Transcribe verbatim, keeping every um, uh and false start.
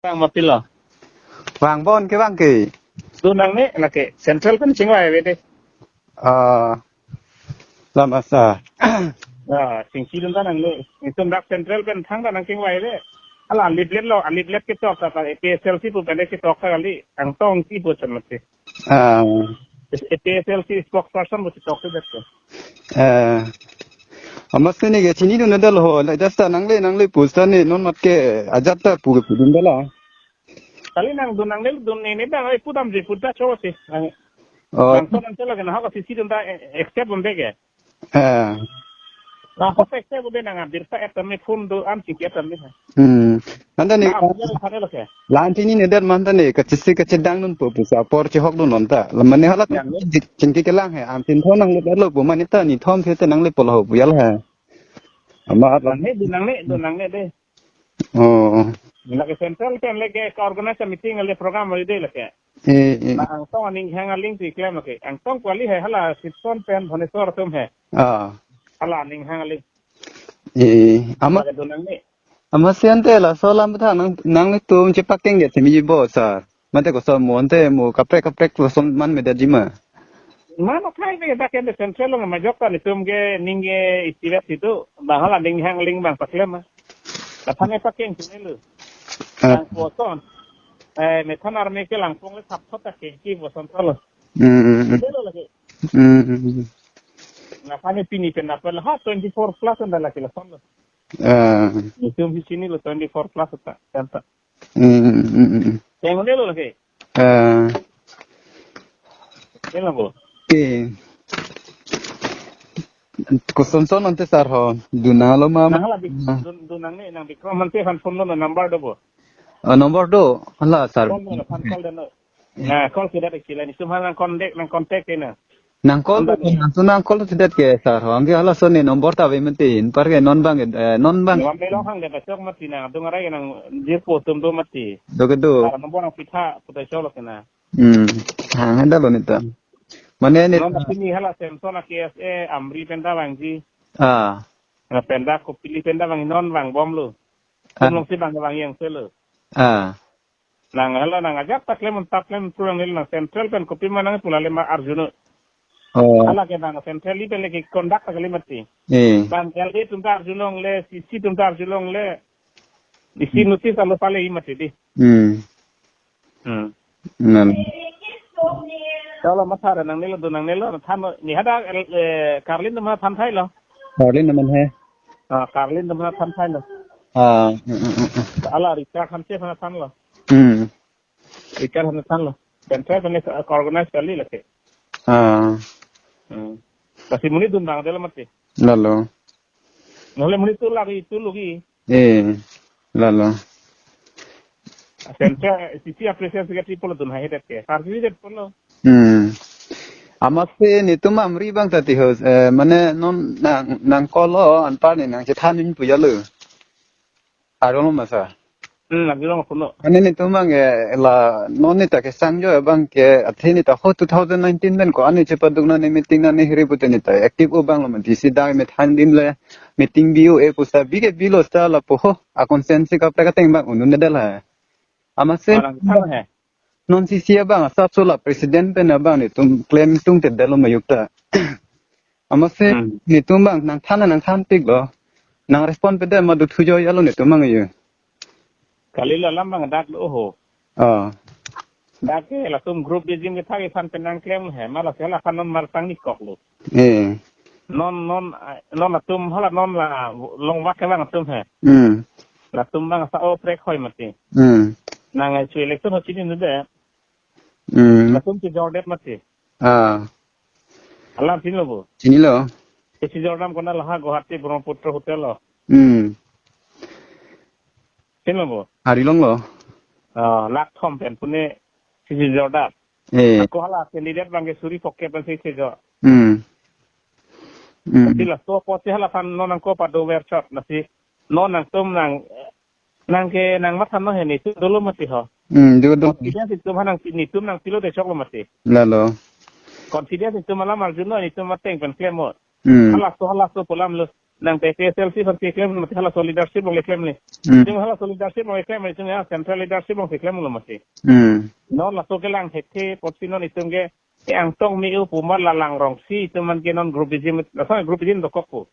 Bang mapilo. Bang bon ke bang ke. Tu nangne lake central pen chingvai ave de. Ah, lama sa. Ah, chingki dun ta nangne. Itum dak central pen thangta nangchingvai ave. Hala leaflet lo, leaflet ketok ta ta A P H L C pu pen ketok ta kali. Angtong si pu chan mati. Ah. A P H L C spokesperson pu ketok tu det. Eh. Amatsi neke chinidun dal ho, la jasta nangle nangle pu seta ne non mat ke ajat ta pu ke pudun dala. Kali nangdun nangne dun ne ne bang ai pudam je puta cho si. Nang, Oh. Nangso nangso lake nahok C C dun ta, eh, accept dun de ke. Eh. Nahok accept dun de nang abirta et tame phone do am chingki et tame. Hmm. Anta ne Na abirta et tame lo ke. Lan chinine det ma anta ne kachisi kachedang dun pu pu sa apor chihok dun non ta. La mane hala Ya, ya. Chingki kelang he. Am chin thon nanglo pu mane ta nithom the te nangle pulo ho pu ya la he. Amat la. Nangne dun nangne dun nangne de. Oh. Lake central pen lake ka organize meeting le program le de lake. Eh, eh. Na angtong aning hang aling ti klem lake. Angtong kali he hala Sipson pen Bhubaneswar atum he. Ah. Hala aning hang aling. Eh, ama Lake dun nangne. Ama sian te laso alam bethang nang nanglitum chepakeng ya simi bo sir. Mate koson mo ante mo kaprek kaprek koson man me da jima. Mano khai ke dak ke central lo majok ta netum ke ning ke istilah situ bang hala ning hang ling bang paklem ma. Laphang e pakeng sini lo. Ah. Bang koson. Eh, methan arme ke langpong le sap thot ta ke ki koson solo. Hmm, hmm, hmm. Selo lagi. Hmm, hmm, hmm. Laphang e pini pen dapat lah twenty four plus anda lagi lason lo. Ah. Netum di sini lo twenty four plus ta, kan ta. Hmm, hmm, hmm, hmm. Yang mana lo lagi? Ah. Ini lo bo. Oke. Koson son ante sir ho, dun nanglo ma. Nang hala di, Ah. dun, dun nangne, nang Bikram ante kan phone lo number do bo. Ah, number do, hala sir. Phone lo, phone call dan lo. Na, call si det ke la netum ha nang contact, nang contact ke na. Nang call Contact to, ni. Nang to nang call to si det ke sir. Ho, angke hala so ne number ta ave mati. Anpar ke non bang, eh, non bang. Wan belong hang de ta chok mati na. Adung arai ke nang jirpo atum do mati. Do ke do. Sir number nang pitha, puta cholo ke na. Hmm. Hang ada lo neta. Mane ne. Non ta pini hala Samson a K S A Amri pen ta vangji. Ah. Na pen ta Kopili pen ta vang non vangbom lo. Ah. Tum long si vang vang yang selo. Ah. Nang hala nang ajak ta klem ta klem pulang nang central pen kopi ma nang pula le ma arjuno. Oh. Hala ke nang central li pen le ke conduct ta kali mati. Eh. Bang L A atum ta arjulongle, C C atum ta arjulongle. Isi Hmm. notice alo pale i mati di. Hmm. Hmm. Nan. Cholo matha ra nangne lo dun nangne lo than lo. Ni hadak, eh, Karlin atum aphan thanthai lo. Karlin atum he. Ah, Karlin atum aphan thanthai lo. Ah, mm, mm, mm, mm. Hala Richard Hanse aphan than lo. Hmm. Richard Hanse than lo. Central pen ke organize kali lake. Ah. Hmm. Lasi monit dun bang dela mati. Lalo. Nahole monit tu lagi tu lagi. Eh. Lalo. Central C C a president secretary pulo dun hai det ke. Party det pulo. Hmm. Amatsi netum Amri bang ta ti ho, eh, mane non nang nang call lo anpar ne nang chethan ning pu ya lo. Arong ma sir. Hmm, lagi long puno. Ane netum bang, eh, la non ne ta kesang jo bang ke athe ne ta ho two thousand nineteen pen ko ane chepaduk na ne meeting na ne hiri pute ne ta active o bang lo mati si dak methan dim le meeting bi o e pusa bi ke bi lo seta lapu ho a consensus kaprek ateng bang un-un ne dala. Amatsi Orang sana he. Non C C abang asap so la president pen abang netum klem tung te dalo mayuk ta. Amatsi Hmm. netum bang nang than nang than pik lo. Nang respond pe de ma du thu jo ya lo netum bang yo. Kali lo alam bang dak lo ho. Ah. Dak ke latum group de jim ke thak iphan pen nang klem he ma la se la phan non mar tang ni kok lo. Eh. Non non ah, non latum hala non la long vak ke bang atum he. Hmm. Latum bang sa o prek hoi mati. Hmm. Nang ai chu election ho chini nu de. Hmm. Latum si jordet mati. Ah. Alam chinilo bo. Chinilo. Si jordam kona laha Guwahati Brahmaputra Hotel lo. Hmm. Chinilo bo. Ari long lo. Ah, lak thom pen pune si jordam. Eh. Ako hala candidate bang ke suri pocket pen si jo. Hmm. Hmm. Tapi laso apot si hala phan non nang ko pado ver chot lasi non nangtum nang nang ke nang matha no he netum dolo mati ho. Hmm, dolo dolo. Confidence itum ha nang netum nang pilo de chok lo mati. Lalo. Confidence itum alam arjuno netum mateng pen klem mo. Hmm. Hala so hala so pulam lo. nang T P S L C aphan keklem mati, halaso leadership along keklem le. Hmm. Itum halaso leadership along keklem, itum ya central leadership along keklem lo mati. Hmm. Non laso kelang thekthe apotsi non itum ke, eh, Angtong me-u pu ma la Langrongsi itum aphan ke non groupism, laso groupism dokok pu.